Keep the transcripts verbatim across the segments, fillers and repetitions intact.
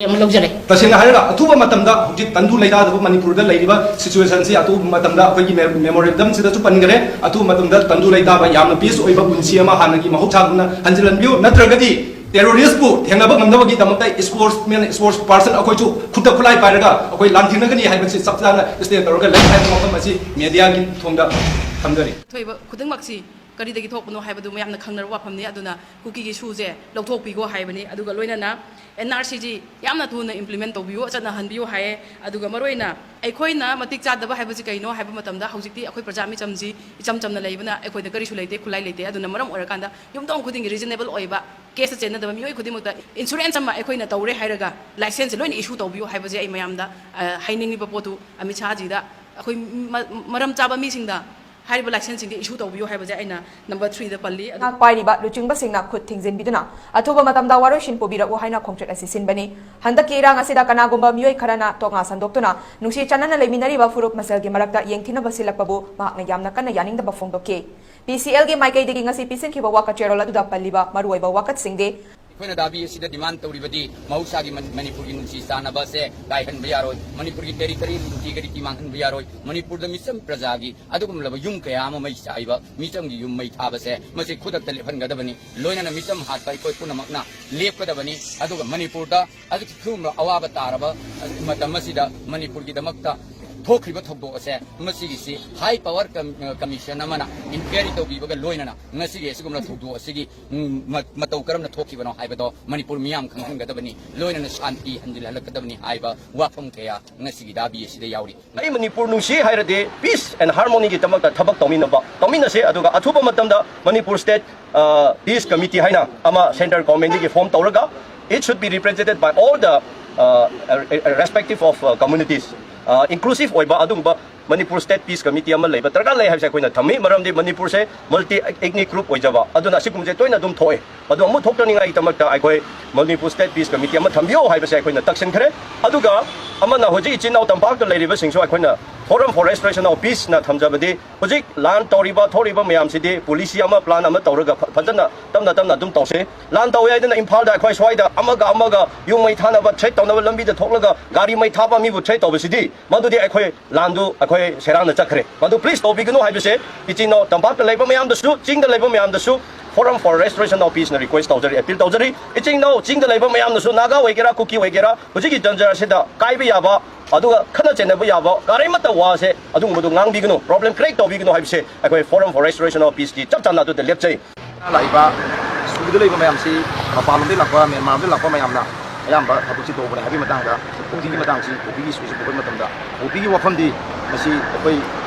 ꯑꯃ ꯂꯧꯖꯔꯦ꯫ ꯇꯁꯦꯡꯅ ꯍꯥꯏꯔꯒ ꯑꯊꯨꯕ ꯃꯇꯝꯗ ꯍꯧꯖꯤꯛ ꯇꯪꯗꯨ ꯂꯩꯇꯥꯗꯕ ꯃꯅꯤꯄꯨꯔꯗ ꯂꯩꯔꯤꯕ ꯁꯤꯆꯨꯋꯦꯁꯟꯁꯤ ꯑꯊꯨꯕ ꯃꯇꯝꯗ ꯑꯩꯈꯣꯏꯒꯤ ꯃꯦ- ꯃꯦꯃꯣꯔꯦꯟꯗꯝꯁꯤꯗꯁꯨ ꯄꯟꯈ꯭ꯔꯦ꯫ ꯑꯊꯨꯕ ꯃꯇꯝꯗ ꯇꯪꯗꯨ ꯂꯩꯇꯥꯕ ꯌꯥꯝꯅ ꯄꯤꯁ ꯑꯣꯏꯕ ꯄꯨꯟꯁꯤ ꯑꯃ ꯍꯥꯟꯅꯒꯤ ꯃꯍꯧꯁꯥꯒꯨꯝꯅ ꯍꯟꯖꯤꯜꯍꯟꯕꯤꯌꯨ, ꯅꯠꯇ꯭ꯔꯒꯗꯤ ꯇꯦꯔꯣꯔꯤꯁ꯭ꯠꯄꯨ ꯊꯦꯡꯅꯕ ꯉꯝꯅꯕꯒꯤꯗꯃꯛꯇ ꯏꯁꯄꯣꯔꯠꯁꯃꯦꯟ, ꯏꯁꯄꯣꯔꯠꯁ ꯄꯥꯔꯁꯟ ꯑꯩꯈꯣꯏꯁꯨ ꯈꯨꯠꯇ ꯈꯨꯠꯂꯥꯏ ꯄꯥꯏꯔꯒ ꯑꯩꯈꯣꯏ ꯂꯥꯟꯊꯦꯡꯅꯒꯅꯤ ꯍꯥꯏꯕꯁꯤ ꯆꯞ ꯆꯥꯅ ꯁ꯭ꯇꯦꯠ ꯇꯧꯔꯒ ꯂꯩ ꯍꯥꯏꯕ ꯋꯥꯐꯝ ꯑꯁꯤ ꯃꯦꯗꯤꯌꯥꯒꯤ ꯊꯣꯡꯗ ꯊꯝꯖꯔꯤ꯫ ꯊꯣꯛꯏꯕ ꯈꯨꯗꯤꯡꯃꯛꯁꯤ ꯀꯔꯤꯗꯒꯤ ꯊꯣꯛꯄꯅꯣ ꯍꯥꯏꯕꯗꯨ ꯃꯌꯥꯝꯅ ꯈꯪꯅꯔꯕ ꯋꯥꯐꯝꯅꯤ꯫ ꯑꯗꯨꯅ ꯀꯨꯀꯤꯒꯤ ꯏꯁꯨꯁꯦ ꯂꯧꯊꯣꯛꯄꯤꯈꯣ ꯍꯥꯏꯕꯅꯤ꯫ ꯑꯗꯨꯒ ꯂꯣꯏꯅꯅ ꯑꯦꯟ ꯑꯥꯔ ꯁꯤꯁꯤ ꯌꯥꯝꯅ ꯊꯨꯅ ꯏꯝꯄ꯭ꯂꯤꯃꯦꯟ ꯇꯧꯕꯤꯌꯨ, ꯆꯠꯅꯍꯟꯕꯤꯌꯨ ꯍꯥꯏꯌꯦ꯫ ꯑꯗꯨꯒ ꯃꯔꯨꯑꯣꯏꯅ ꯑꯩꯈꯣꯏꯅ ꯃꯇꯤꯛ ꯆꯥꯗꯕ ꯍꯥꯏꯕꯁꯤ ꯀꯩꯅꯣ ꯍꯥꯏꯕ ꯃꯇꯝꯗ, ꯍꯧꯖꯤꯛꯇꯤ ꯑꯩꯈꯣꯏ ꯄ꯭ꯔꯖꯥ ꯃꯤꯆꯝꯁꯤ ꯏꯆꯝ ꯆꯝꯅ ꯂꯩꯕꯅ ꯑꯩꯈꯣꯏꯗ ꯀꯔꯤꯁꯨ ꯂꯩꯇꯦ, ꯈꯨꯠꯂꯥꯏ ꯂꯩꯇꯦ꯫ ꯑꯗꯨꯅ ꯃꯔꯝ ꯑꯣꯏꯔꯀꯥꯟꯗ ꯌꯨꯝꯊꯣꯡ ꯈꯨꯗꯤꯡꯒꯤ ꯔꯤꯖꯅꯦꯕꯜ ꯑꯣꯏꯕ, ꯀꯦꯁꯇ ꯆꯦꯟꯅꯗꯕ ꯃꯤꯑꯣꯏ ꯈꯨꯗꯤꯡꯃꯛꯇ ꯏꯟꯁꯨꯔꯦꯟꯁ ꯑꯃ ꯑꯩꯈꯣꯏꯅ ꯇꯧꯔꯦ ꯍꯥꯏꯔꯒ ꯂꯥꯏꯁꯦꯟꯁꯁꯦ ꯂꯣꯏꯅ ꯏꯁꯨ ꯇꯧꯕꯤꯌꯨ ꯍꯥꯏꯕꯁꯦ ꯑꯩ ꯃꯌꯥꯝꯗ ꯑ, ꯍꯥꯏꯅꯤꯡꯉꯤꯕ ꯄꯣꯠꯇꯨ ꯑꯃꯤꯠ ꯁꯥꯍꯖꯤꯗ ꯑꯩꯈꯣꯏ ꯃ- ꯃꯔꯝ ꯆꯥꯕ ꯃꯤꯁꯤꯡꯗ ꯍꯥꯏꯔꯤꯕ ꯂꯥꯏꯁꯦꯟꯁꯁꯤꯡꯗꯤ ꯏꯁꯨ ꯇꯧꯕꯤꯌꯨ ꯍꯥꯏꯕꯁꯦ ꯑꯩꯅ ꯅꯝꯕꯔ ꯊ꯭ꯔꯤꯗ ꯄꯜꯂꯤ꯫ ꯑꯗꯨ ꯉꯥꯛ ꯄꯥꯏꯔꯤꯕ ꯂꯨꯆꯤꯡꯕꯁꯤꯡꯅ ꯈꯨꯠ ꯊꯤꯡꯖꯤꯟꯕꯤꯗꯨꯅ ꯑꯊꯨꯕ ꯃꯇꯝꯗ ꯋꯥꯔꯣꯏꯁꯤꯟ ꯄꯨꯕꯤꯔꯛꯎ ꯍꯥꯏꯅ ꯈꯣꯡꯆꯠ ꯑꯁꯤ ꯁꯤꯟꯕꯅꯤ꯫ ꯍꯟꯗꯛꯀꯤ ꯏꯔꯥꯡ ꯑꯁꯤꯗ ꯀꯅꯥꯒꯨꯝꯕ ꯃꯤꯑꯣꯏ ꯈꯔꯅ ꯇꯣꯉꯥ ꯁꯟꯗꯣꯛꯇꯨꯅ ꯅꯨꯡꯁꯤ ꯆꯥꯟꯅꯅ ꯂꯩꯃꯤꯟꯅꯔꯤꯕ ꯐꯨꯔꯨꯞ ꯃꯁꯦꯜꯒꯤ ꯃꯔꯛꯇ ꯌꯦꯡꯊꯤꯅꯕ ꯁꯤꯜꯂꯛꯄꯕꯨ ꯃꯍꯥꯛꯅ ꯌꯥꯝꯅ ꯀꯟꯅ ꯌꯥꯅꯤꯡꯗꯕ ꯐꯣꯡꯗꯣꯛꯈꯤ꯫ ꯄꯤ ꯁꯤ ꯑꯦꯜꯒꯤ ꯃꯥꯏꯀꯩꯗꯒꯤ ꯉꯁꯤ ꯄꯤꯁꯤꯟꯈꯤꯕ ꯋꯥꯀꯠ ꯆꯦꯔꯣꯜ ꯑꯗꯨꯗ ꯄꯜꯂꯤꯕ ꯃꯔꯨꯑꯣꯏꯕ ꯋꯥꯀꯠꯁꯤꯡꯗꯤ: ꯑꯩꯈꯣꯏꯅ ꯗꯥꯕꯤ ꯑꯁꯤꯗ ꯗꯤꯃꯥꯟ ꯇꯧꯔꯤꯕꯗꯤ ꯃꯍꯧꯁꯥꯒꯤ ꯃꯅꯤ- ꯃꯅꯤꯄꯨꯔꯒꯤ ꯅꯨꯡꯁꯤ ꯆꯥꯟꯅꯕ ꯑꯁꯦ ꯀꯥꯏꯍꯟꯕ ꯌꯥꯔꯣꯏ, ꯃꯅꯤꯄꯨꯔꯒꯤ ꯇꯦꯔꯤꯇꯣꯔꯤꯌꯦꯜ ꯏꯟꯇꯤꯒ꯭ꯔꯤꯇꯤ ꯃꯥꯡꯍꯟꯕ ꯌꯥꯔꯣꯏ, ꯃꯅꯤꯄꯨꯔꯗ ꯃꯤꯆꯝ ꯄ꯭ꯔꯖꯥꯒꯤ ꯑꯗꯨꯒꯨꯝꯂꯕ ꯌꯨꯝ ꯀꯌꯥ ꯑꯃ ꯃꯩ ꯆꯥꯏꯕ, ꯃꯤꯆꯝꯒꯤ ꯌꯨꯝ ꯃꯩ ꯊꯥꯕꯁꯦ ꯃꯁꯤ ꯈꯨꯗꯛꯇ ꯂꯦꯞꯍꯟꯒꯗꯕꯅꯤ꯫ ꯂꯣꯏꯅꯅ ꯃꯤꯆꯝ ꯍꯥꯠꯄ ꯑꯩꯈꯣꯏ ꯄꯨꯝꯅꯃꯛꯅ ꯂꯦꯞꯀꯗꯕꯅꯤ꯫ ꯑꯗꯨꯒ ꯃꯅꯤꯄꯨꯔꯗ ꯑꯗꯨꯒꯨꯝꯕ ꯑꯋꯥꯕ ꯇꯥꯔꯕ ꯃꯇꯝ ꯑꯁꯤꯗ ꯃꯅꯤꯄꯨꯔꯒꯤꯗꯃꯛꯇ ꯊꯣꯛꯈ꯭ꯔꯤꯕ ꯊꯧꯗꯣꯛ ꯑꯁꯦ ꯃꯁꯤꯒꯤꯁꯤ ꯍꯥꯏ ꯄꯥꯋꯔ ꯀꯝ- ꯀꯃꯤꯁꯟ ꯑꯃꯅ ꯏꯟꯀ꯭ꯋꯥꯏꯔꯤ ꯇꯧꯕꯤꯕꯒ ꯂꯣꯏꯅꯅ ꯉꯁꯤꯒꯤ ꯑꯁꯤꯒꯨꯝꯕ ꯊꯧꯗꯣꯛ ꯑꯁꯤꯒꯤ ꯎꯝ, ꯃ- ꯃꯇꯧ ꯀꯔꯝꯅ ꯊꯣꯛꯈꯤꯕꯅꯣ ꯍꯥꯏꯕꯗꯣ ꯃꯅꯤꯄꯨꯔ ꯃꯤꯌꯥꯝ ꯈꯪꯍꯟꯒꯗꯕꯅꯤ, ꯂꯣꯏꯅꯅ ꯁꯥꯟꯇꯤ ꯍꯟꯖꯤꯜꯍꯜꯂꯛꯀꯗꯕꯅꯤ ꯍꯥꯏꯕ ꯋꯥꯐꯝ ꯀꯌꯥ ꯉꯁꯤꯒꯤ ꯗꯥꯕꯤ ꯑꯁꯤꯗ ꯌꯥꯎꯔꯤ꯫ ꯑꯩ ꯃꯅꯤꯄꯨꯔ ꯅꯨꯡꯁꯤ ꯍꯥꯏꯔꯗꯤ peace and harmony ꯒꯤꯗꯃꯛꯇ ꯊꯕꯛ ꯇꯧꯃꯤꯟꯅꯕ ꯇꯧꯃꯤꯟꯅꯁꯦ, ꯑꯗꯨꯒ ꯑꯊꯨꯕ ꯃꯇꯝꯗ ꯃꯅꯤꯄꯨꯔ ꯁ꯭ꯇꯦꯠ ꯄꯤꯁ ꯀꯃꯤꯇꯤ ꯍꯥꯏꯅ ꯑꯃ ꯁꯦꯟꯇ꯭ꯔꯦꯜ ꯒꯣꯔꯃꯦꯟꯗꯒꯤ ꯐꯣꯔꯝ ꯇꯧꯔꯒ it should be represented by all the respective of communities, inclusive ꯑꯣꯏꯕ ꯑꯗꯨꯒꯨꯝꯕ ꯃꯅꯤꯄꯨꯔ ꯁ꯭ꯇꯦꯠ ꯄꯤꯁ ꯀꯃꯤꯇꯤ ꯑꯃ ꯂꯩꯕ ꯗꯔꯀꯥꯔ ꯂꯩ ꯍꯥꯏꯕꯁꯦ ꯑꯩꯈꯣꯏꯅ ꯊꯝꯃꯤ꯫ ꯃꯔꯝꯗꯤ ꯃꯅꯤꯄꯨꯔꯁꯦ ꯃꯜꯇꯤ ꯑꯦꯊꯅꯤꯛ ꯒ꯭ꯔꯨꯞ ꯑꯣꯏꯖꯕ, ꯑꯗꯨꯅ ꯑꯁꯤꯒꯨꯝꯕꯁꯦ ꯇꯣꯏꯅ ꯑꯗꯨꯝ ꯊꯣꯛꯑꯦ꯫ ꯑꯗꯣ ꯑꯃꯨꯛ ꯊꯣꯛꯇꯅꯤꯡꯉꯥꯏꯒꯤꯗꯃꯛꯇ ꯑꯩꯈꯣꯏ ꯃꯅꯤꯄꯨꯔ ꯁ꯭ꯇꯦꯠ ꯄꯤꯁ ꯀꯃꯤꯇꯤ ꯑꯃ ꯊꯝꯕꯤꯌꯣ ꯍꯥꯏꯕꯁꯦ ꯑꯩꯈꯣꯏꯅ ꯇꯛꯁꯤꯟꯈ꯭ꯔꯦ꯫ ꯑꯗꯨꯒ ꯑꯃꯅ, ꯍꯧꯖꯤꯛ ꯏꯆꯤꯟ ꯏꯅꯥꯎ ꯇꯝꯄꯥꯛꯇ ꯂꯩꯔꯤꯕꯁꯤꯡꯁꯨ ꯑꯩꯈꯣꯏꯅ Forum for Restoration of Peace ꯅ ꯊꯝꯖꯕꯗꯤ, ꯍꯧꯖꯤꯛ ꯂꯥꯟ ꯇꯧꯔꯤꯕ ꯊꯣꯛꯂꯤꯕ ꯃꯌꯥꯝꯁꯤꯗꯤ ꯄꯣꯂꯤꯁꯤ ꯑꯃ, ꯄ꯭ꯂꯥꯟ ꯑꯃ ꯇꯧꯔꯒ ꯐ-, ꯐꯖꯅ ꯇꯞꯅ ꯇꯞꯅ ꯑꯗꯨꯝ ꯇꯧꯁꯦ꯫ ꯂꯥꯟ ꯇꯧꯋꯦ ꯍꯥꯏꯗꯅ ꯏꯝꯐꯥꯜꯗ ꯑꯩꯈꯣꯏ ꯁ꯭ꯋꯥꯏꯗ ꯑꯃꯒ ꯑꯃꯒ ꯌꯨꯝ ꯃꯩ ꯊꯥꯅꯕ ꯊ꯭ꯔꯦꯠ ꯇꯧꯅꯕ, ꯂꯝꯕꯤꯗ ꯊꯣꯛꯂꯒ ꯒꯥꯔꯤ ꯃꯩ ꯊꯥꯕ, ꯃꯤꯕꯨ ꯊ꯭ꯔꯦꯠ ꯇꯧꯕꯁꯤꯗꯤ, ꯃꯗꯨꯗꯤ ꯑꯩꯈꯣꯏ ꯂꯥꯟꯗꯨ ꯑꯩꯈꯣꯏ ꯁꯦꯔꯥꯡꯅ ꯆꯠꯈ꯭ꯔꯦ꯫ ꯃꯗꯨ ꯄ꯭ꯂꯤꯁ ꯇꯧꯕꯤꯒꯅꯨ ꯍꯥꯏꯕꯁꯦ ꯏꯆꯤꯟ ꯏꯅꯥꯎ ꯇꯝꯄꯥꯛꯇ ꯂꯩꯕ ꯃꯌꯥꯝꯗꯁꯨ, ꯆꯤꯡꯗ ꯂꯩꯕ ꯃꯌꯥꯝꯗꯁꯨ Forum for Restoration of Peace ꯅ ꯔꯤꯀ꯭ꯋꯦꯁ ꯇꯧꯖꯔꯤ, ꯑꯦꯄꯤꯜ ꯇꯧꯖꯔꯤ꯫ ꯏꯆꯤꯟ ꯏꯅꯥꯎ ꯆꯤꯡꯗ ꯂꯩꯕ ꯃꯌꯥꯝꯅꯁꯨ, ꯅꯥꯒꯥ ꯑꯣꯏꯒꯦꯔꯥ, ꯀꯨꯀꯤ ꯑꯣꯏꯒꯦꯔꯥ, ꯍꯧꯖꯤꯛꯀꯤ ꯖꯟꯖꯔ ꯑꯁꯤꯗ ꯀꯥꯏꯕ ꯌꯥꯕ, ꯑꯗꯨꯒ ꯈꯠꯅ ꯆꯩꯅꯕ ꯌꯥꯕ ꯀꯔꯤꯃꯠꯇ ꯋꯥꯁꯦ, ꯑꯗꯨꯒꯨꯝꯕꯗꯨ ꯉꯥꯡꯕꯤꯒꯅꯨ, ꯄ꯭ꯔꯣꯕ꯭ꯂꯦꯝ ꯀ꯭ꯔꯤꯌꯦꯠ ꯇꯧꯕꯤꯒꯅꯨ ꯍꯥꯏꯕꯁꯦ ꯑꯩꯈꯣꯏ Forum for Restoration of Peace T ꯆꯞ ꯆꯥꯅ ꯑꯗꯨꯗ ꯂꯦꯞꯆꯩ꯫ ꯂꯥꯛꯏꯕ ꯁꯨꯗ ꯂꯩꯕ ꯃꯌꯥꯝꯁꯤ ꯃꯄꯥꯟꯂꯣꯝꯗꯒꯤ ꯂꯥꯛꯄ, ꯃ꯭ꯌꯥꯟꯃꯥꯔꯗꯒꯤ ꯂꯥꯛꯄ ꯃꯌꯥꯝꯅ ꯑꯌꯥꯝꯕ ꯊꯕꯛꯁꯤ ꯇꯧꯕꯅꯦ ꯍꯥꯏꯕꯒꯤ ꯃꯇꯥꯡꯗ, ꯄꯨꯛꯅꯤꯡꯒꯤ ꯃꯇꯥꯡꯁꯤ, ꯀꯣꯐꯤꯒꯤ ꯏꯁꯨꯁꯤ ꯄꯨꯊꯣꯛꯄꯒꯤ ꯃꯇꯝꯗ, ꯀꯣꯐꯤꯒꯤ ꯋꯥꯐꯝꯗꯤ ꯃꯁꯤ ꯑꯩꯈꯣꯏ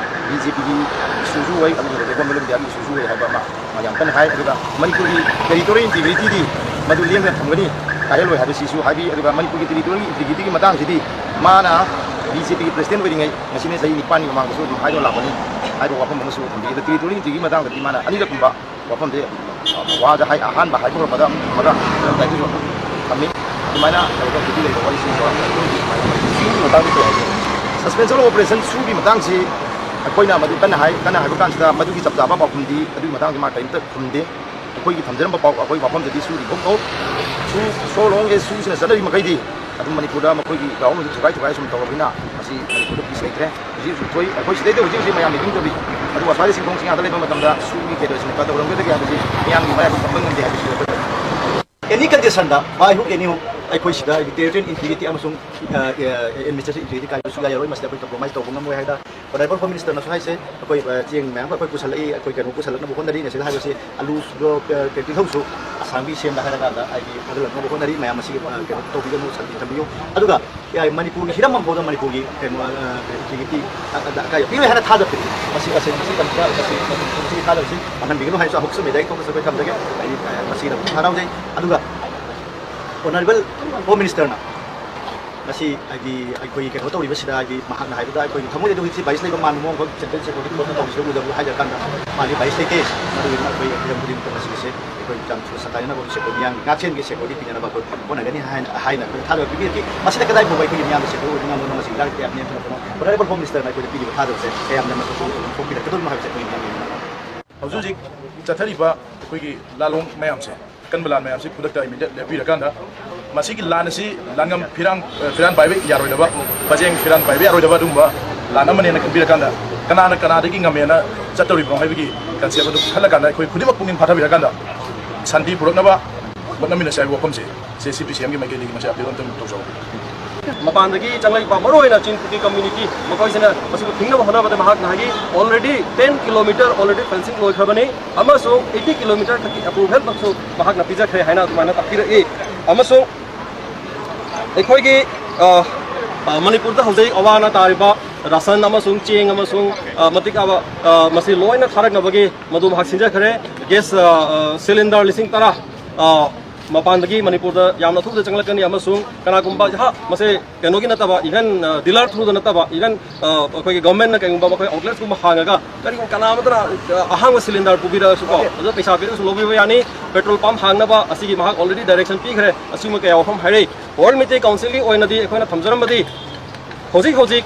ꯕꯤ ꯖꯦ ꯄꯤꯒꯤ ꯏꯁꯨꯁꯨ ꯑꯣꯏ, ꯑꯗꯨꯒ ꯔꯦꯕꯟ ꯃꯦꯂꯣꯗꯤꯌꯥꯒꯤ ꯏꯁꯨꯁꯨ ꯑꯣꯏ ꯍꯥꯏꯕ ꯑꯃ ꯃꯥ ꯌꯥꯝ ꯀꯟꯅ ꯍꯥꯏ꯫ ꯑꯗꯨꯒ ꯃꯅꯤꯄꯨꯔꯒꯤ ꯇꯦꯔꯤꯇꯣꯔꯤ ꯏꯟꯇꯤꯒ꯭ꯔꯤꯇꯤꯗꯤ ꯃꯗꯨ ꯂꯦꯡꯗꯅ ꯊꯝꯒꯅꯤ, ꯀꯥꯏꯍꯜꯂꯣꯏ ꯍꯥꯏꯕꯁꯤꯁꯨ ꯍꯥꯏꯕꯤ꯫ ꯑꯗꯨꯒ ꯃꯅꯤꯄꯨꯔꯒꯤ ꯇꯦꯔꯤꯇꯣꯔꯤ ꯏꯟꯇꯤꯒ꯭ꯔꯤꯇꯤꯒꯤ ꯃꯇꯥꯡꯁꯤꯗꯤ ꯃꯥꯅ ꯕꯤ ꯖꯦ ꯄꯤꯒꯤ ꯄ꯭ꯔꯁꯤꯗꯦꯟ ꯑꯣꯏꯔꯤꯉꯩ, ꯉꯁꯤꯅ ꯆꯍꯤ ꯅꯤꯄꯥꯟꯒꯤ ꯃꯃꯥꯡꯗꯁꯨ ꯑꯗꯨꯝ ꯍꯥꯏꯗꯨꯅ ꯂꯥꯛꯄꯅꯤ ꯍꯥꯏꯕ ꯋꯥꯐꯝ ꯑꯃꯁꯨ ꯊꯝꯕꯤ꯫ ꯑꯗ ꯇꯦꯔꯤꯇꯣꯔꯤ ꯏꯟꯇꯤꯒ꯭ꯔꯤꯇꯤꯒꯤ ꯃꯇꯥꯡꯗꯗꯤ ꯃꯥꯅ ꯑꯅꯤꯔꯛꯀꯨꯝꯕ ꯋꯥꯐꯝꯁꯦ, ꯑ, ꯋꯥꯗ ꯍꯥꯏ, ꯑꯍꯥꯟꯕ ꯍꯥꯏꯕ ꯍꯧꯔꯛꯄꯗ ꯑꯃꯨꯛ ꯑꯃꯒ ꯑꯗꯨꯝ ꯇꯥꯏꯇꯨꯁꯨ ꯊꯝꯃꯤ꯫ ꯑꯗꯨꯃꯥꯏꯅ ꯇꯧꯔꯒ ꯍꯧꯖꯤꯛ ꯂꯩꯔꯤꯕ ꯋꯥꯔꯤꯁꯤꯡꯁꯦ ꯁꯨꯒꯤ ꯃꯇꯥꯡꯗ ꯀꯩ ꯍꯥꯏꯒꯦ? ꯁꯁꯄꯦꯟꯁꯟ ꯑꯣꯄꯔꯦꯁꯟ ꯁꯨꯒꯤ ꯃꯇꯥꯡꯁꯤ ꯑꯩꯈꯣꯏꯅ ꯃꯗꯨ ꯀꯟꯅ ꯍꯥꯏ, ꯀꯟꯅ ꯍꯥꯏꯕ ꯀꯥꯟꯁꯤꯗ ꯃꯗꯨꯒꯤ ꯆꯞ ꯆꯥꯕ ꯄꯥꯎꯈꯨꯝꯗꯤ ꯑꯗꯨꯒꯤ ꯃꯇꯥꯡꯁꯤ ꯃꯥ ꯀꯔꯤꯝꯇ ꯈꯨꯝꯗꯦ꯫ ꯑꯩꯈꯣꯏꯒꯤ ꯊꯝꯖꯔꯝꯕ ꯄꯥꯎ, ꯑꯩꯈꯣꯏ ꯋꯥꯐꯝꯗꯗꯤ ꯁꯨ ꯔꯤꯚꯣꯛ ꯇꯧ, ꯁꯨ, so long as ꯁꯨꯁꯤꯅ ꯆꯠꯅꯔꯤ ꯃꯈꯩꯗꯤ ꯑꯗꯨꯝ ꯃꯅꯤꯄꯨꯔꯗ ꯃꯈꯣꯏꯒꯤ ꯒ꯭ꯔꯥꯎꯟ ꯍꯧꯖꯤꯛ ꯊꯨꯒꯥꯏ ꯊꯨꯒꯥꯏ ꯁꯨꯝ ꯇꯧꯔꯕꯅꯤꯅ ꯃꯁꯤ ꯃꯅꯤꯄꯨꯔꯗ ꯄꯤꯁ ꯂꯩꯇ꯭ꯔꯦ꯫ ꯍꯧꯖꯤꯛ ꯍꯧꯖꯤꯛ ꯊꯣꯛꯏ, ꯑꯩꯈꯣꯏ ꯁꯤꯗꯩꯗ ꯍꯧꯖꯤꯛ ꯍꯧꯖꯤꯛ ꯃꯌꯥꯝꯅ ꯏꯪꯗꯕꯤ, ꯑꯗꯨꯒ ꯑꯁ꯭ꯋꯥꯏꯗ ꯆꯤꯡꯈꯣꯡ ꯆꯤꯡꯌꯥꯗ ꯂꯩꯕ ꯃꯇꯝꯗ ꯁꯨꯒꯤ ꯀꯦꯗꯔꯁꯤꯡꯅ ꯀꯗꯧꯔꯝꯒꯗꯒꯦ ꯍꯥꯏꯕꯁꯤ ꯃꯤꯌꯥꯝꯒꯤ ꯃꯥꯏ ꯇꯝꯕ ꯉꯝꯗꯦ ꯍꯥꯏꯕꯁꯤ ꯑꯩꯈꯣꯏ ꯑꯦꯅꯤ ꯀꯟꯗꯤꯁꯟꯗ, by hook any hook, ꯑꯩꯈꯣꯏ ꯁꯤꯗ ꯑꯩꯈꯣꯏ ꯇꯦꯔꯤꯇꯣꯔꯤꯌꯦꯜ ꯏꯟꯇꯤꯒ꯭ꯔꯤꯇꯤ ꯑꯃꯁꯨꯡ, ꯑ, ꯑ, ꯑꯦꯗꯃꯤꯅꯤꯁꯇ꯭ꯔꯦꯁꯟ ꯏꯟꯇꯤꯒ꯭ꯔꯤꯇꯤ ꯀꯥꯏꯕ ꯁꯨꯡꯌꯥ ꯌꯥꯔꯣꯏ꯫ ꯃꯁꯤꯗ ꯑꯩꯈꯣꯏ ꯀꯝꯄ꯭ꯔꯣꯃꯥꯏꯁ ꯇꯧꯕ ꯉꯝꯃꯣꯏ ꯍꯥꯏꯗ ꯑꯣꯅꯔꯦꯕꯜ ꯍꯣꯝ ꯃꯤꯅꯤꯁꯇꯔꯅꯁꯨ ꯍꯥꯏꯁꯦ, ꯑꯩꯈꯣꯏ, ꯑ, ꯆꯦꯡ ꯃꯌꯥꯝ ꯑꯩꯈꯣꯏ ꯄꯨꯁꯜꯂꯛꯏ, ꯑꯩꯈꯣꯏ ꯀꯩꯅꯣ ꯄꯨꯁꯜꯂꯛꯅꯕ ꯍꯣꯠꯅꯔꯤ, ꯅꯁꯤꯗ ꯍꯥꯏꯕꯁꯤ ꯑꯂꯨ, ꯑ, ꯇꯤꯜꯍꯧꯁꯨ ꯑꯁꯥꯡꯕꯤ ꯁꯦꯝꯕ ꯍꯥꯏꯔꯀꯥꯟꯗ ꯍꯥꯏꯗꯤ ꯊꯥꯗꯜꯂꯛꯅꯕ ꯍꯣꯠꯅꯔꯤ꯫ ꯃꯌꯥꯝ ꯃꯁꯤ, ꯑ, ꯀꯩꯅꯣ ꯇꯧꯕꯤꯒꯅꯨ, ꯁꯟꯗꯤ ꯊꯝꯕꯤꯌꯨ꯫ ꯑꯗꯨꯒ ꯌꯥꯏ, ꯃꯅꯤꯄꯨꯔꯒꯤ ꯍꯤꯔꯝ ꯑꯃ ꯐꯥꯎꯗ ꯃꯅꯤꯄꯨꯔꯒꯤ ꯀꯩꯅꯣ, ꯑ, ꯀꯩꯅꯣꯒꯤ ꯑꯀꯥꯏ ꯑꯀꯥꯏꯕ ꯄꯤꯔꯣꯏ ꯍꯥꯏꯅ ꯊꯥꯖꯕ ꯄꯤꯔꯤ꯫ ꯃꯁꯤ, ꯃꯁꯤ, ꯃꯁꯤ ꯇꯝꯕꯗ, ꯃꯁꯤ, ꯃꯁꯤ, ꯃꯁꯤ ꯊꯥꯖꯕꯁꯤ ꯃꯥꯡꯍꯟꯕꯤꯒꯅꯨ ꯍꯥꯏꯅꯁꯨ ꯑꯃꯨꯛꯁꯨ ꯃꯦꯗꯤꯌꯥꯒꯤ ꯊꯣꯛꯅꯁꯨ ꯑꯩꯈꯣꯏ ꯊꯝꯖꯒꯦ꯫ ꯑꯩ, ꯑ, ꯃꯁꯤꯒꯤꯗꯃꯛ ꯍꯔꯥꯎꯖꯩ꯫ ꯑꯗꯨꯒ ꯑꯣꯅꯔꯦꯕꯜ ꯍꯣꯝ ꯃꯤꯅꯤꯁꯇꯔꯅ ꯃꯁꯤ ꯍꯥꯏꯗꯤ ꯑꯩꯈꯣꯏ ꯀꯩꯅꯣ ꯇꯧꯔꯤꯕꯁꯤꯗ ꯍꯥꯏꯗꯤ ꯃꯍꯥꯛꯅ ꯍꯥꯏꯕꯗ ꯑꯩꯈꯣꯏꯒꯤ ꯊꯃꯣꯏꯗ ꯑꯗꯨ ꯍꯧꯖꯤꯛꯁꯤ ꯚꯥꯏꯁ ꯂꯩꯕ ꯃꯥꯟꯕ ꯃꯑꯣꯡ ꯑꯩꯈꯣꯏ ꯁꯦꯟꯇ꯭ꯔꯦꯜ ꯁꯦꯀ꯭ꯌꯨꯔꯤꯇꯤ ꯐꯣꯔꯁꯅ ꯇꯧꯔꯤꯁꯤꯗ ꯎꯗꯕ꯭ꯔꯣ ꯍꯥꯏꯖꯔ ꯀꯥꯟꯗ ꯃꯥꯗꯤ ꯚꯥꯏꯁ ꯂꯩꯇꯦ꯫ ꯃꯗꯨꯒꯤ ꯑꯩꯈꯣꯏ ꯍꯤꯔꯝ ꯈꯨꯗꯤꯡꯃꯛꯇ ꯃꯁꯤꯒꯤꯁꯦ ꯑꯩꯈꯣꯏ ꯌꯥꯝ ꯊꯨꯅ ꯁꯟꯗꯥꯏꯅꯅꯕ ꯍꯧꯖꯤꯛꯁꯦ ꯑꯩꯈꯣꯏ ꯃꯤꯌꯥꯝꯒꯤ ꯉꯥꯛꯁꯦꯟꯒꯤ ꯁꯦꯀ꯭ꯌꯨꯔꯤꯇꯤ ꯄꯤꯅꯅꯕ ꯑꯩꯈꯣꯏ ꯍꯣꯠꯅꯒꯅꯤ ꯍꯥꯏꯅ ꯍꯥꯏꯅ ꯑꯩꯈꯣꯏ ꯊꯥꯖꯕ ꯄꯤꯕꯤꯔꯛꯈꯤ꯫ ꯃꯁꯤꯗ ꯀꯗꯥꯏ ꯐꯥꯎꯕ ꯑꯩꯈꯣꯏꯒꯤ ꯃꯤꯌꯥꯝꯗ ꯁꯦꯀ꯭ꯌꯨꯔꯤꯇꯤ ꯑꯣꯏꯕ ꯉꯝꯕꯅꯣ ꯃꯁꯤꯒꯤ ꯍꯤꯗꯥꯛ ꯀꯌꯥ ꯅꯦꯝꯊꯔꯛꯄꯅꯣ ꯍꯣꯅꯔꯦꯕꯜ ꯍꯣꯝ ꯃꯤꯅꯤꯁꯇꯔꯅ ꯑꯩꯈꯣꯏꯗ ꯄꯤꯔꯤꯕ ꯊꯥꯖꯕꯁꯦ ꯀꯌꯥꯝꯅ ꯃꯇꯧ ꯐꯣꯡꯕꯤꯔꯛꯀꯗꯧꯔꯤꯅꯣ ꯍꯥꯏꯕꯁꯦ ꯑꯩꯈꯣꯏ ꯃꯤꯌꯥꯝꯒꯤ ꯍꯧꯖꯤꯛ ꯍꯧꯖꯤꯛ ꯆꯠꯊꯔꯤꯕ ꯑꯩꯈꯣꯏꯒꯤ ꯂꯥꯜꯂꯣꯡ ꯃꯌꯥꯝꯁꯦ, ꯑꯀꯟꯕ ꯂꯥꯟ ꯃꯌꯥꯝꯁꯤ ꯈꯨꯗꯛꯇ immediate ꯂꯦꯞꯄꯤꯔꯀꯥꯟꯗ ꯃꯁꯤꯒꯤ ꯂꯥꯟ ꯑꯁꯤ ꯂꯥꯟꯉꯝ ꯐꯤꯔꯥꯡ, ꯑ, ꯐꯤꯔꯥꯟ ꯄꯥꯏꯕ ꯌꯥꯔꯣꯏꯗꯕ, ꯄꯖꯦꯡ ꯐꯤꯔꯥꯟ ꯄꯥꯏꯕ ꯌꯥꯔꯣꯏꯗꯕ ꯑꯗꯨꯒꯨꯝꯕ ꯂꯥꯟ ꯑꯃꯅꯦꯅ ꯈꯟꯕꯤꯔꯀꯥꯟꯗ ꯀꯅꯥꯅ ꯀꯅꯥꯗꯒꯤ ꯉꯝꯃꯦꯅ ꯆꯠꯇꯧꯔꯤꯕꯅꯣ ꯍꯥꯏꯕꯒꯤ concept ꯑꯗꯨ ꯈꯜꯂꯀꯥꯟꯗ ꯑꯩꯈꯣꯏ ꯈꯨꯗꯤꯡꯃꯛ ꯄꯨꯛꯅꯤꯡ ꯐꯥꯊꯕꯤꯔꯀꯥꯟꯗ ꯁꯥꯟꯇꯤ ꯄꯨꯔꯛꯅꯕ ꯍꯣꯠꯅꯃꯤꯟꯅꯁꯤ ꯍꯥꯏꯕ ꯋꯥꯐꯝꯁꯦ ꯁꯤ CPCMꯒꯤ ꯃꯥꯏꯀꯩꯗꯒꯤ ꯃꯁꯤ appeal ꯑꯝꯇꯪ ꯇꯧꯖꯍꯧꯒꯦ꯫ ꯃꯄꯥꯟꯗꯒꯤ ꯆꯪꯂꯛꯏꯕ ꯃꯔꯨꯑꯣꯏꯅ ꯆꯤꯡ ꯀꯨꯀꯤ community ꯃꯈꯣꯏꯁꯤꯅ ꯃꯁꯤꯕꯨ ꯊꯤꯡꯅꯕ ꯍꯣꯠꯅꯕꯗ ꯃꯍꯥꯛꯅ ꯍꯥꯏꯈꯤ, already ten kilometer already fencing ꯂꯣꯏꯈ꯭ꯔꯕꯅꯤ ꯑꯃꯁꯨꯡ eighty kilometer ꯊꯛꯀꯤ approvalꯃꯛꯁꯨ ꯃꯍꯥꯛꯅ ꯄꯤꯖꯈ꯭ꯔꯦ ꯍꯥꯏꯅ ꯑꯗꯨꯃꯥꯏꯅ ꯇꯥꯛꯄꯤꯔꯛꯏ꯫ ꯑꯃꯁꯨꯡ ꯑꯩꯈꯣꯏꯒꯤ, ꯑ, ꯑ, ꯃꯅꯤꯄꯨꯔꯗ ꯍꯧꯖꯤꯛ ꯑꯋꯥ ꯑꯅꯥ ꯇꯥꯔꯤꯕ ꯔꯥꯁꯟ ꯑꯃꯁꯨꯡ ꯆꯦꯡ ꯑꯃꯁꯨꯡ, ꯑ, ꯃꯇꯤꯛ ꯆꯥꯕ, ꯑ, ꯃꯁꯤ ꯂꯣꯏꯅ ꯊꯥꯔꯛꯅꯕꯒꯤ ꯃꯗꯨ ꯃꯍꯥꯛ ꯁꯤꯟꯖꯈ꯭ꯔꯦ꯫ ꯒ꯭ꯌꯥꯁ, ꯑ, ꯑ, ꯁꯤꯂꯤꯟꯗꯔ ꯂꯤꯁꯤꯡ ꯇꯔꯥ, ꯑ, ꯃꯄꯥꯟꯗꯒꯤ ꯃꯅꯤꯄꯨꯔꯗ ꯌꯥꯝꯅ ꯊꯨꯅ ꯆꯪꯂꯛꯀꯅꯤ ꯑꯃꯁꯨꯡ ꯀꯅꯥꯒꯨꯝꯕ ꯍꯥ, ꯃꯁꯤ ꯀꯩꯅꯣꯒꯤ ꯅꯠꯇꯕ, even, ꯑ, dealer throughꯗ ꯅꯠꯇꯕ, even, ꯑ, ꯑꯩꯈꯣꯏꯒꯤ governmentꯅ ꯀꯩꯒꯨꯝꯕ ꯃꯈꯣꯏ outletsꯀꯨꯝꯕ ꯍꯥꯡꯉꯒ ꯀꯔꯤꯒꯨꯝꯕ ꯀꯅꯥ ꯑꯃꯠꯇꯅ, ꯑ, ꯑꯍꯥꯡꯕ ꯁꯤꯂꯤꯟꯗꯔ ꯄꯨꯕꯤꯔꯛꯑꯁꯨꯀꯣ, ꯑꯗꯣ ꯄꯩꯁꯥ ꯄꯤꯔꯒꯁꯨ ꯂꯧꯕꯤꯕ ꯌꯥꯅꯤ꯫ ꯄꯦꯇ꯭ꯔꯣꯜ ꯄꯝ ꯍꯥꯡꯅꯕ ꯑꯁꯤꯒꯤ ꯃꯍꯥꯛ already direction ꯄꯤꯈ꯭ꯔꯦ꯫ ꯑꯁꯤꯒꯨꯝꯕ ꯀꯌꯥ ꯋꯥꯐꯝ ꯍꯥꯏꯔꯛꯏ꯫ All Meitei Councilꯒꯤ ꯑꯣꯏꯅꯗꯤ ꯑꯩꯈꯣꯏꯅ ꯊꯝꯖꯔꯝꯕꯗꯤ ꯍꯧꯖꯤꯛ ꯍꯧꯖꯤꯛ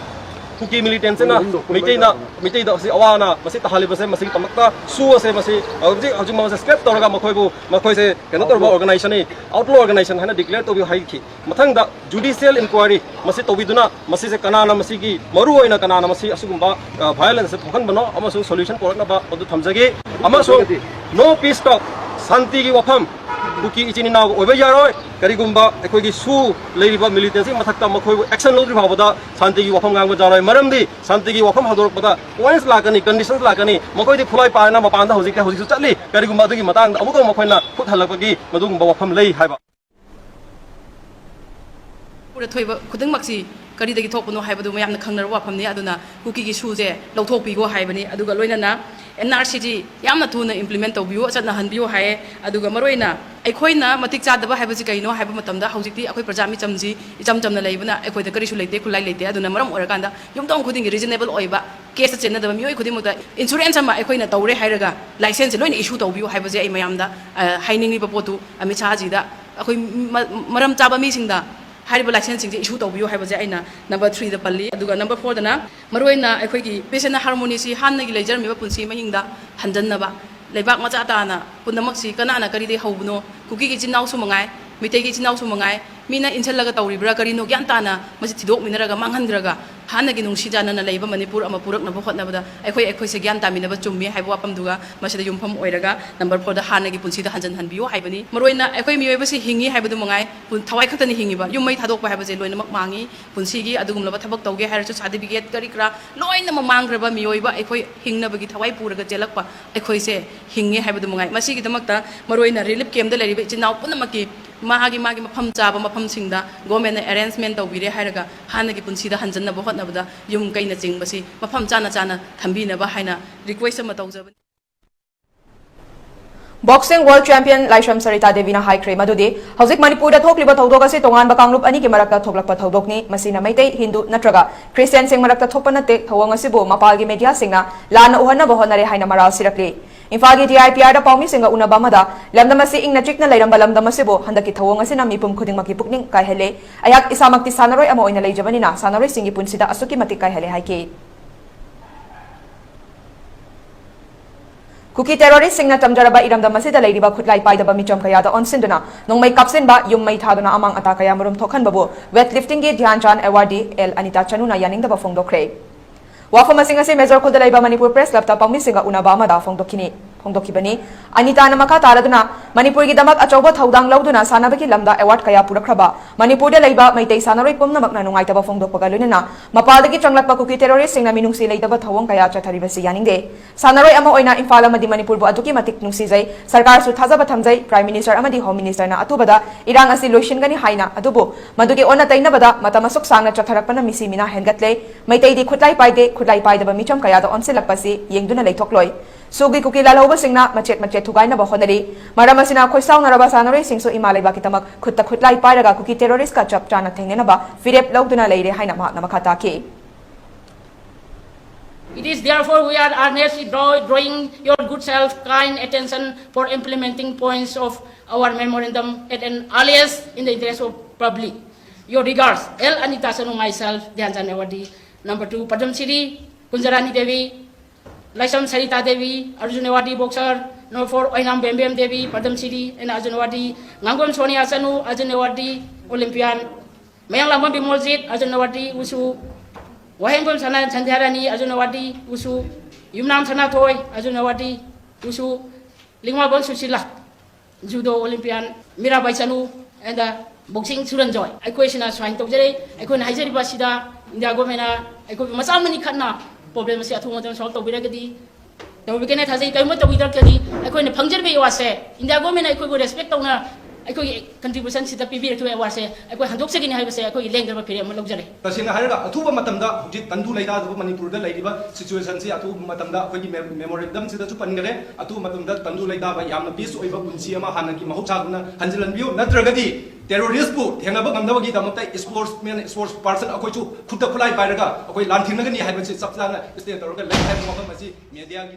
ꯀꯨꯀꯤ militantꯁꯤꯅ ꯃꯩꯇꯩꯅ, ꯃꯩꯇꯩꯗ ꯑꯁꯤ ꯑꯋꯥ ꯑꯅꯥ ꯃꯁꯤ ꯇꯥꯍꯜꯂꯤꯕꯁꯦ ꯃꯁꯤꯒꯤꯗꯃꯛꯇ ꯁꯨ ꯑꯁꯦ ꯃꯁꯤ ꯍꯧꯖꯤꯛ ꯍꯧꯖꯤꯛ ꯃꯁꯤ scrap ꯇꯧꯔꯒ ꯃꯈꯣꯏꯕꯨ, ꯃꯈꯣꯏꯁꯦ ꯀꯩꯅꯣ ꯇꯧꯔꯕ organizationꯅꯤ, outlaw organization ꯍꯥꯏꯅ declare ꯇꯧꯕꯤꯌꯨ ꯍꯥꯏꯈꯤ꯫ ꯃꯊꯪꯗ judicial inquiry ꯃꯁꯤ ꯇꯧꯕꯤꯗꯨꯅ ꯃꯁꯤꯁꯦ ꯀꯅꯥꯅ ꯃꯁꯤꯒꯤ ꯃꯔꯨꯑꯣꯏꯅ ꯀꯅꯥꯅ ꯃꯁꯤ ꯑꯁꯤꯒꯨꯝꯕ, ꯑ, violenceꯁꯦ ꯊꯣꯛꯍꯟꯕꯅꯣ ꯑꯃꯁꯨꯡ solution ꯄꯨꯔꯛꯅꯕ ꯑꯗꯨ ꯊꯝꯖꯒꯦ꯫ ꯑꯃꯁꯨꯡ no peace talk, ꯁꯥꯟꯇꯤꯒꯤ ꯋꯥꯐꯝ ꯀꯨꯀꯤ ꯏꯆꯤꯟ ꯏꯅꯥꯎ ꯑꯣꯏꯕ ꯌꯥꯔꯣꯏ꯫ ꯀꯔꯤꯒꯨꯝꯕ ꯑꯩꯈꯣꯏꯒꯤ ꯁꯨ ꯂꯩꯔꯤꯕ militantꯁꯤꯡ ꯃꯊꯛꯇ ꯃꯈꯣꯏꯕꯨ action ꯂꯧꯗ꯭ꯔꯤ ꯐꯥꯎꯕꯗ ꯁꯥꯟꯇꯤꯒꯤ ꯋꯥꯐꯝ ꯉꯥꯡꯕ ꯌꯥꯔꯣꯏ꯫ ꯃꯔꯝꯗꯤ ꯁꯥꯟꯇꯤꯒꯤ ꯋꯥꯐꯝ ꯍꯧꯗꯣꯔꯛꯄꯗ points ꯂꯥꯛꯀꯅꯤ, conditions ꯂꯥꯛꯀꯅꯤ꯫ ꯃꯈꯣꯏꯗꯤ ꯈꯨꯠꯂꯥꯏ ꯄꯥꯏꯔꯅ ꯃꯄꯥꯟꯗ ꯍꯧꯖꯤꯛꯇꯤ ꯍꯧꯖꯤꯛꯁꯨ ꯆꯠꯂꯤ꯫ ꯀꯔꯤꯒꯨꯝꯕ ꯑꯗꯨꯒꯤ ꯃꯇꯥꯡꯗ ꯑꯃꯨꯛꯀ ꯃꯈꯣꯏꯅ ꯈꯨꯠ ꯍꯜꯂꯛꯄꯒꯤ ꯃꯗꯨꯒꯨꯝꯕ ꯋꯥꯐꯝ ꯂꯩ ꯍꯥꯏꯕ꯫ ꯄꯨꯔ ꯊꯣꯛꯏꯕ ꯈꯨꯗꯤꯡꯃꯛꯁꯤ ꯀꯔꯤꯗꯒꯤ ꯊꯣꯛꯄꯅꯣ ꯍꯥꯏꯕꯗꯨ ꯃꯌꯥꯝꯅ ꯈꯪꯅꯔꯕ ꯋꯥꯐꯝꯅꯤ꯫ ꯑꯗꯨꯅ ꯀꯨꯀꯤꯒꯤ ꯁꯨꯁꯦ ꯂꯧꯊꯣꯛꯄꯤꯈꯣ ꯍꯥꯏꯕꯅꯤ꯫ ꯑꯗꯨꯒ ꯂꯣꯏꯅꯅ NRCꯁꯤ ꯌꯥꯝꯅ ꯊꯨꯅ implement ꯇꯧꯕꯤꯌꯨ, ꯆꯠꯅꯍꯟꯕꯤꯌꯨ ꯍꯥꯏꯌꯦ꯫ ꯑꯗꯨꯒ ꯃꯔꯨꯑꯣꯏꯅ ꯑꯩꯈꯣꯏꯅ ꯃꯇꯤꯛ ꯆꯥꯗꯕ ꯍꯥꯏꯕꯁꯤ ꯀꯩꯅꯣ ꯍꯥꯏꯕ ꯃꯇꯝꯗ, ꯍꯧꯖꯤꯛꯇꯤ ꯑꯩꯈꯣꯏ ꯄ꯭ꯔꯖꯥ ꯃꯤꯆꯝꯁꯤ ꯏꯆꯝ ꯆꯝꯅ ꯂꯩꯕꯅ, ꯑꯩꯈꯣꯏꯗ ꯀꯔꯤꯁꯨ ꯂꯩꯇꯦ, ꯈꯨꯠꯂꯥꯏ ꯂꯩꯇꯦ꯫ ꯑꯗꯨꯅ ꯃꯔꯝ ꯑꯣꯏꯔꯀꯥꯟꯗ ꯌꯨꯝꯊꯣꯡ ꯈꯨꯗꯤꯡꯒꯤ reasonable ꯑꯣꯏꯕ, ꯀꯦꯁꯇ ꯆꯦꯟꯅꯗꯕ ꯃꯤꯑꯣꯏ ꯈꯨꯗꯤꯡꯃꯛꯇ insurance ꯑꯃ ꯑꯩꯈꯣꯏꯅ ꯇꯧꯔꯦ ꯍꯥꯏꯔꯒ licenseꯁꯦ ꯂꯣꯏꯅ issue ꯇꯧꯕꯤꯌꯨ ꯍꯥꯏꯕꯁꯦ ꯑꯩ ꯃꯌꯥꯝꯗ, ꯑ, ꯍꯥꯏꯅꯤꯡꯉꯤꯕ ꯄꯣꯠꯇꯨ ꯑꯃꯤꯠ ꯁꯥꯍꯖꯤꯗ, ꯑꯩꯈꯣꯏ ꯃ-, ꯃꯔꯝ ꯆꯥꯕ ꯃꯤꯁꯤꯡꯗ ꯍꯥꯏꯔꯤꯕ licenseꯁꯤꯡꯁꯦ issue ꯇꯧꯕꯤꯌꯨ ꯍꯥꯏꯕꯁꯦ ꯑꯩꯅ number threeꯗ ꯄꯜꯂꯤ꯫ ꯑꯗꯨꯒ number fourꯗꯅ ꯃꯔꯨꯑꯣꯏꯅ ꯑꯩꯈꯣꯏꯒꯤ ꯄꯦꯁꯦꯟꯅ ꯍꯥꯔꯃꯣꯅꯤꯁꯤ ꯍꯥꯟꯅꯒꯤ ꯂꯩꯖꯔꯝꯃꯤꯕ ꯄꯨꯟꯁꯤ ꯃꯍꯤꯡꯗ ꯍꯟꯖꯟꯅꯕ, ꯂꯩꯕꯥꯛ ꯃꯆꯥ ꯇꯥꯅ ꯄꯨꯝꯅꯃꯛꯁꯤ ꯀꯅꯥꯅ ꯀꯔꯤꯗꯒꯤ ꯍꯧꯕꯅꯣ, ꯀꯨꯀꯤꯒꯤ ꯏꯆꯤꯟ ꯏꯅꯥꯎꯁꯨ ꯃꯉꯥꯏ, ꯃꯤꯇꯩꯒꯤ ꯏꯆꯤꯟ ꯏꯅꯥꯎꯁꯨ ꯃꯉꯥꯏ, ꯃꯤꯅ ꯏꯟꯁꯤꯜꯂꯒ ꯇꯧꯔꯤꯕ꯭ꯔꯥ ꯀꯔꯤꯅꯣ ꯒ꯭ꯌꯥꯟ ꯇꯥꯅ ꯃꯁꯤ ꯊꯤꯗꯣꯛꯃꯤꯟꯅꯔꯒ ꯃꯥꯡꯍꯟꯗ꯭ꯔꯒ ꯍꯥꯟꯅꯒꯤ ꯅꯨꯡꯁꯤ ꯆꯥꯟꯅꯅ ꯂꯩꯕ ꯃꯅꯤꯄꯨꯔ ꯑꯃ ꯄꯨꯔꯛꯅꯕ ꯍꯣꯠꯅꯕꯗ ꯑꯩꯈꯣꯏ ꯑꯩꯈꯣꯏꯁꯦ ꯒ꯭ꯌꯥꯟ ꯇꯥꯃꯤꯟꯅꯕ ꯆꯨꯝꯃꯤ ꯍꯥꯏꯕ ꯋꯥꯐꯝꯗꯨꯒ ꯃꯁꯤꯗ ꯌꯨꯝꯐꯝ ꯑꯣꯏꯔꯒ number fourꯗ ꯍꯥꯟꯅꯒꯤ ꯄꯨꯟꯁꯤꯗ ꯍꯟꯖꯤꯟꯍꯟꯕꯤꯌꯨ ꯍꯥꯏꯕꯅꯤ꯫ ꯃꯔꯨꯑꯣꯏꯅ ꯑꯩꯈꯣꯏ ꯃꯤꯑꯣꯏꯕꯁꯤ ꯍꯤꯡꯉꯤ ꯍꯥꯏꯕꯗꯨ ꯃꯉꯥꯏ, ꯄꯨꯟ-, ꯊꯋꯥꯏ ꯈꯛꯇꯅ ꯍꯤꯡꯉꯤꯕ꯫ ꯌꯨꯝ ꯃꯩ ꯊꯥꯗꯣꯛꯄ ꯍꯥꯏꯕꯁꯦ ꯂꯣꯏꯅꯃꯛ ꯃꯥꯡꯉꯤ꯫ ꯄꯨꯟꯁꯤꯒꯤ ꯑꯗꯨꯒꯨꯝꯂꯕ ꯊꯕꯛ ꯇꯧꯒꯦ ꯍꯥꯏꯔꯁꯨ certificate ꯀꯔꯤ ꯀꯔꯥ ꯂꯣꯏꯅꯃꯛ ꯃꯥꯡꯈ꯭ꯔꯕ ꯃꯤꯑꯣꯏꯕ ꯑꯩꯈꯣꯏ ꯍꯤꯡꯅꯕꯒꯤ ꯊꯋꯥꯏ ꯄꯨꯔꯒ ꯆꯦꯜꯂꯛꯄ ꯑꯩꯈꯣꯏꯁꯦ ꯍꯤꯡꯉꯦ ꯍꯥꯏꯕꯗꯨ ꯃꯉꯥꯏ꯫ ꯃꯁꯤꯒꯤꯗꯃꯛꯇ ꯃꯔꯨꯑꯣꯏꯅ relief campꯗ ꯂꯩꯔꯤꯕ ꯏꯆꯤꯟ ꯏꯅꯥꯎ ꯄꯨꯝꯅꯃꯛꯀꯤ ꯃꯥꯒꯤ ꯃꯥꯒꯤ ꯃꯐꯝ ꯆꯥꯕ ꯃꯐꯝꯁꯤꯡꯗ governmentꯅ arrangement ꯇꯧꯕꯤꯔꯦ ꯍꯥꯏꯔꯒ ꯍꯥꯟꯅꯒꯤ ꯄꯨꯟꯁꯤꯗ ꯍꯟꯖꯟꯅꯕ ꯍꯣꯠꯅꯕꯗ ꯌꯨꯝ ꯀꯩꯅꯆꯤꯡꯕꯁꯤ ꯃꯐꯝ ꯆꯥꯅ ꯆꯥꯅ ꯊꯝꯕꯤꯅꯕ ꯍꯥꯏꯅ request ꯑꯃ ꯇꯧꯖꯕꯅꯤ꯫ Boxing world champion ꯂꯥꯏꯁ꯭ꯔꯝ ꯁꯔꯤꯇꯥ ꯗꯦꯕꯤꯅ ꯍꯥꯏꯈ꯭ꯔꯦ ꯃꯗꯨꯗꯤ ꯍꯧꯖꯤꯛ ꯃꯅꯤꯄꯨꯔꯗ ꯊꯣꯛꯂꯤꯕ ꯊꯧꯗꯣꯛ ꯑꯁꯤ ꯇꯣꯉꯥꯟꯕ ꯀꯥꯡꯂꯨꯞ ꯑꯅꯤꯒꯤ ꯃꯔꯛꯇ ꯊꯣꯛꯂꯛꯄ ꯊꯧꯗꯣꯛꯅꯤ, ꯃꯁꯤꯅ ꯃꯩꯇꯩ, ꯍꯤꯟꯗꯨ ꯅꯠꯇ꯭ꯔꯒ ꯈ꯭ꯔꯤꯁꯇꯤꯌꯥꯟꯁꯤꯡ ꯃꯔꯛꯇ ꯊꯣꯛꯄ ꯅꯠꯇꯦ꯫ ꯊꯧꯑꯣꯡ ꯑꯁꯤꯕꯨ ꯃꯄꯥꯜꯒꯤ mediaꯁꯤꯡꯅ ꯂꯥꯟꯅ ꯎꯍꯟꯅꯕ ꯍꯣꯠꯅꯔꯦ ꯍꯥꯏꯅ ꯃꯔꯥꯜ ꯁꯤꯔꯛꯂꯤ꯫ ꯏꯝꯐꯥꯜꯒꯤ D I P Rꯗ ꯄꯥꯎꯃꯤꯁꯤꯡꯒ ꯎꯅꯕ ꯑꯃꯗ ꯂꯝꯗꯝ ꯑꯁꯤ ꯏꯪꯅ ꯆꯤꯛꯅ ꯂꯩꯔꯝꯕ ꯂꯝꯗꯝ ꯑꯁꯤꯕꯨ ꯍꯟꯗꯛꯀꯤ ꯊꯧꯑꯣꯡ ꯑꯁꯤꯅ ꯃꯤꯄꯨꯝ ꯈꯨꯗꯤꯡꯃꯛꯀꯤ ꯄꯨꯛꯅꯤꯡ ꯀꯥꯏꯍꯜꯂꯦ꯫ ꯑꯩꯍꯥꯛ ꯏꯁꯥꯃꯛꯇꯤ ꯁꯥꯟꯅꯔꯣꯏ ꯑꯃ ꯑꯣꯏꯅ ꯂꯩꯖꯕꯅꯤꯅ ꯁꯥꯟꯅꯔꯣꯏꯁꯤꯡꯒꯤ ꯄꯨꯟꯁꯤꯗ ꯑꯁꯨꯛꯀꯤ ꯃꯇꯤꯛ ꯀꯥꯏꯍꯜꯂꯦ ꯍꯥꯏꯈꯤ꯫ ꯀꯨꯀꯤ terroristꯁꯤꯡꯅ ꯇꯝꯖꯔꯕ ꯏꯔꯝꯗꯝ ꯑꯁꯤꯗ ꯂꯩꯔꯤꯕ ꯈꯨꯠꯂꯥꯏ ꯄꯥꯏꯗꯕ ꯃꯤꯆꯝ ꯀꯌꯥꯗ ꯑꯣꯟꯁꯤꯟꯗꯨꯅ ꯅꯣꯡꯃꯩ ꯀꯥꯞꯁꯤꯟꯕ, ꯌꯨꯝ ꯃꯩ ꯊꯥꯗꯨꯅ ꯑꯃꯥꯡ ꯑꯇꯥ ꯀꯌꯥ ꯃꯔꯨꯝ ꯊꯣꯛꯍꯟꯕꯕꯨ weightliftingꯒꯤ ꯙ꯭ꯌꯥꯟ ꯆꯥꯟ awardee ꯑꯦꯜ ꯑꯅꯤꯇꯥ ꯆꯅꯨꯅ ꯌꯥꯅꯤꯡꯗꯕ ꯐꯣꯡꯗꯣꯛꯈ꯭ꯔꯦ꯫ ꯋꯥꯐꯝ ꯑꯁꯤꯡ ꯑꯁꯤ ꯃꯦꯖꯣꯔ ꯈꯨꯜꯗ ꯂꯩꯕ ꯃꯅꯤꯄꯨꯔ Press Clubꯇ ꯄꯥꯎꯃꯤꯁꯤꯡꯒ ꯎꯅꯕ ꯑꯃꯗ ꯐꯣꯡꯗꯣꯛꯈꯤꯅꯤ, ꯐꯣꯡꯗꯣꯛꯈꯤꯕꯅꯤ꯫ ꯑꯅꯤꯇꯥꯅ ꯃꯈꯥ ꯇꯥꯔꯗꯨꯅ ꯃꯅꯤꯄꯨꯔꯒꯤꯗꯃꯛ ꯑꯆꯧꯕ ꯊꯧꯗꯥꯡ ꯂꯧꯗꯨꯅ ꯁꯥꯟꯅꯕꯒꯤ ꯂꯝꯗ award ꯀꯌꯥ ꯄꯨꯔꯛꯈ꯭ꯔꯕ ꯃꯅꯤꯄꯨꯔꯗ ꯂꯩꯕ ꯃꯩꯇꯩ ꯁꯥꯟꯅꯔꯣꯏ ꯄꯨꯝꯅꯃꯛꯅ ꯅꯨꯡꯉꯥꯏꯇꯕ ꯐꯣꯡꯗꯣꯛꯄꯒ ꯂꯣꯏꯅꯅ ꯃꯄꯥꯜꯗꯒꯤ ꯆꯪꯂꯛꯄ ꯀꯨꯀꯤ terroristꯁꯤꯡꯅ ꯃꯤꯅꯨꯡꯁꯤ ꯂꯩꯇꯕ ꯊꯧꯑꯣꯡ ꯀꯌꯥ ꯆꯠꯊꯔꯤꯕꯁꯤ ꯌꯥꯅꯤꯡꯗꯦ꯫ ꯁꯥꯟꯅꯔꯣꯏ ꯑꯃ ꯑꯣꯏꯅ ꯏꯝꯐꯥꯜ ꯑꯃꯗꯤ ꯃꯅꯤꯄꯨꯔꯕꯨ ꯑꯗꯨꯛꯀꯤ ꯃꯇꯤꯛ ꯅꯨꯡꯁꯤꯖꯩ꯫ ꯁꯔꯀꯥꯔꯁꯨ ꯊꯥꯖꯕ ꯊꯝꯖꯩ꯫ Prime Minister ꯑꯃꯗꯤ Home Ministerꯅ ꯑꯊꯨꯕꯗ ꯏꯔꯥꯡ ꯑꯁꯤ ꯂꯣꯏꯁꯤꯟꯒꯅꯤ ꯍꯥꯏꯅ, ꯑꯗꯨꯕꯨ ꯃꯗꯨꯒꯤ ꯑꯣꯟꯅ ꯇꯩꯅꯕꯗ ꯃꯇꯝ ꯑꯁꯨꯛ ꯁꯥꯡꯅ ꯆꯠꯊꯔꯛꯄꯅ ꯃꯤꯁꯤ ꯃꯤꯅꯥ ꯍꯦꯟꯒꯠꯂꯦ꯫ ꯃꯩꯇꯩꯗꯤ ꯈꯨꯠꯂꯥꯏ ꯄꯥꯏꯗꯦ꯫ ꯈꯨꯠꯂꯥꯏ ꯄꯥꯏꯗꯕ ꯃꯤꯆꯝ ꯀꯌꯥꯗ ꯑꯣꯟꯁꯤꯜꯂꯛꯄꯁꯤ ꯌꯦꯡꯗꯨꯅ ꯂꯩꯊꯣꯛꯂꯣꯏ꯫ ꯁꯨꯒꯤ ꯀꯨꯀꯤ ꯂꯥꯜꯍꯧꯕꯁꯤꯡꯅ ꯃꯆꯦꯠ ꯃꯆꯦꯠ ꯊꯨꯒꯥꯏꯅꯕ ꯍꯣꯠꯅꯔꯤ꯫ ꯃꯔꯝ ꯑꯁꯤꯅ ꯈꯣꯏꯁꯥꯎꯅꯔꯕ ꯁꯥꯟꯅꯔꯣꯏꯁꯤꯡꯁꯨ ꯏꯃꯥ ꯂꯩꯕꯥꯛꯀꯤꯗꯃꯛ ꯈꯨꯠꯇ ꯈꯨꯠꯂꯥꯏ ꯄꯥꯏꯔꯒ ꯀꯨꯀꯤ terrorist ꯀ ꯆꯞ ꯆꯥꯅ ꯊꯦꯡꯅꯅꯕ ꯐꯤꯔꯦꯞ ꯂꯧꯗꯨꯅ ꯂꯩꯔꯦ ꯍꯥꯏꯅ ꯃꯍꯥꯛꯅ ꯃꯈꯥ ꯇꯥꯈꯤ꯫ It is therefore we are earnestly draw, drawing your good self kind attention for implementing points of our memorandum at an earliest in the interest of public. Your regards, L. Anita Sanu, myself, Dhyan Chand Awardee. Number two, Padam Shri Kunjarani Devi, Laisam Sarita Devi, Arjun Awardee boxer. Number four, Oinam Bembem Devi, Padam Shri and Arjun Awardee. Ngangom Sonia Sanu, Arjun Awardee, Olympian. Mayang Lamam Bimoljit, Arjun Awardee, Wushu. Wahengom Sana Sandhyarani, Arjun Awardee, Wushu. Yumnam Sana Toy, Arjun Awardee, Wushu. Lingwa Bon Susila, Judo Olympian. Mirabai Chanu, and uh, Boxing Suranjoy. ꯑꯩꯈꯣꯏꯁꯤꯅ ꯁꯨꯃꯥꯏꯅ ꯇꯧꯖꯔꯦ꯫ ꯑꯩꯈꯣꯏꯅ ꯍꯥꯏꯖꯔꯤꯕ ꯑꯁꯤꯗ India ꯒꯣꯔꯃꯦꯟꯅ ꯑꯩꯈꯣꯏꯕꯨ ꯃꯆꯥ ꯑꯃꯅꯤ ꯈꯠꯅ problem ꯑꯁꯤ ꯑꯊꯨꯕ ꯃꯇꯝꯗ solve ꯇꯧꯕꯤꯔꯒꯗꯤ ꯇꯧꯕꯤꯒꯅꯤ ꯊꯥꯖꯩ꯫ ꯀꯔꯤꯒꯨꯝꯕ ꯇꯧꯕꯤꯗ꯭ꯔꯒꯗꯤ ꯑꯩꯈꯣꯏꯅ ꯐꯪꯖꯔꯤꯕ award ꯁꯦ ꯏꯟꯗꯤꯌꯥ ꯒꯣꯔꯃꯦꯟꯅ ꯑꯩꯈꯣꯏꯕꯨ respect ꯇꯧꯅ ꯑꯩꯈꯣꯏꯒꯤ contribution ꯁꯤꯗ ꯄꯤꯕꯤꯔꯛꯈꯤꯕ award ꯁꯦ ꯑꯩꯈꯣꯏ ꯍꯟꯗꯣꯛꯆꯒꯅꯤ ꯍꯥꯏꯕꯁꯦ ꯑꯩꯈꯣꯏꯒꯤ ꯂꯦꯡꯗ꯭ꯔꯕ ꯐꯤꯔꯦꯞ ꯑꯃ ꯂꯧꯖꯔꯦ꯫ ꯇꯁꯦꯡꯅ ꯍꯥꯏꯔꯒ ꯑꯊꯨꯕ ꯃꯇꯝꯗ ꯍꯧꯖꯤꯛ ꯇꯪꯗꯨ ꯂꯩꯇꯥꯗꯕ ꯃꯅꯤꯄꯨꯔꯗ ꯂꯩꯔꯤꯕ situation ꯁꯤ ꯑꯊꯨꯕ ꯃꯇꯝꯗ ꯑꯩꯈꯣꯏꯒꯤ me-, memorandum ꯁꯤꯗꯁꯨ ꯄꯟꯈꯔꯦ꯫ ꯑꯊꯨꯕ ꯃꯇꯝꯗ ꯇꯪꯗꯨ ꯂꯩꯇꯥꯕ ꯌꯥꯝꯅ peace ꯑꯣꯏꯕ ꯄꯨꯟꯁꯤ ꯑꯃ ꯍꯥꯟꯅꯒꯤ ꯃꯍꯧꯁꯥꯒꯨꯝꯅ ꯍꯟꯖꯤꯜꯍꯟꯕꯤꯌꯨ, ꯅꯠꯇ꯭ꯔꯒꯗꯤ terrorist ꯄꯨ ꯊꯦꯡꯅꯕ ꯉꯝꯅꯕꯒꯤꯗꯃꯛꯇ sportsman, sports person ꯑꯩꯈꯣꯏꯁꯨ ꯈꯨꯠꯇ ꯈꯨꯠꯂꯥꯏ ꯄꯥꯏꯔꯒ ꯑꯩꯈꯣꯏ ꯂꯥꯟꯊꯦꯡꯅꯒꯅꯤ ꯍꯥꯏꯕꯁꯤ ꯆꯞ ꯆꯥꯅ stand ꯇꯧꯔꯒ ꯂꯩ ꯍꯥꯏꯕ ꯋꯥꯐꯝ ꯑꯁꯤ media ꯒꯤ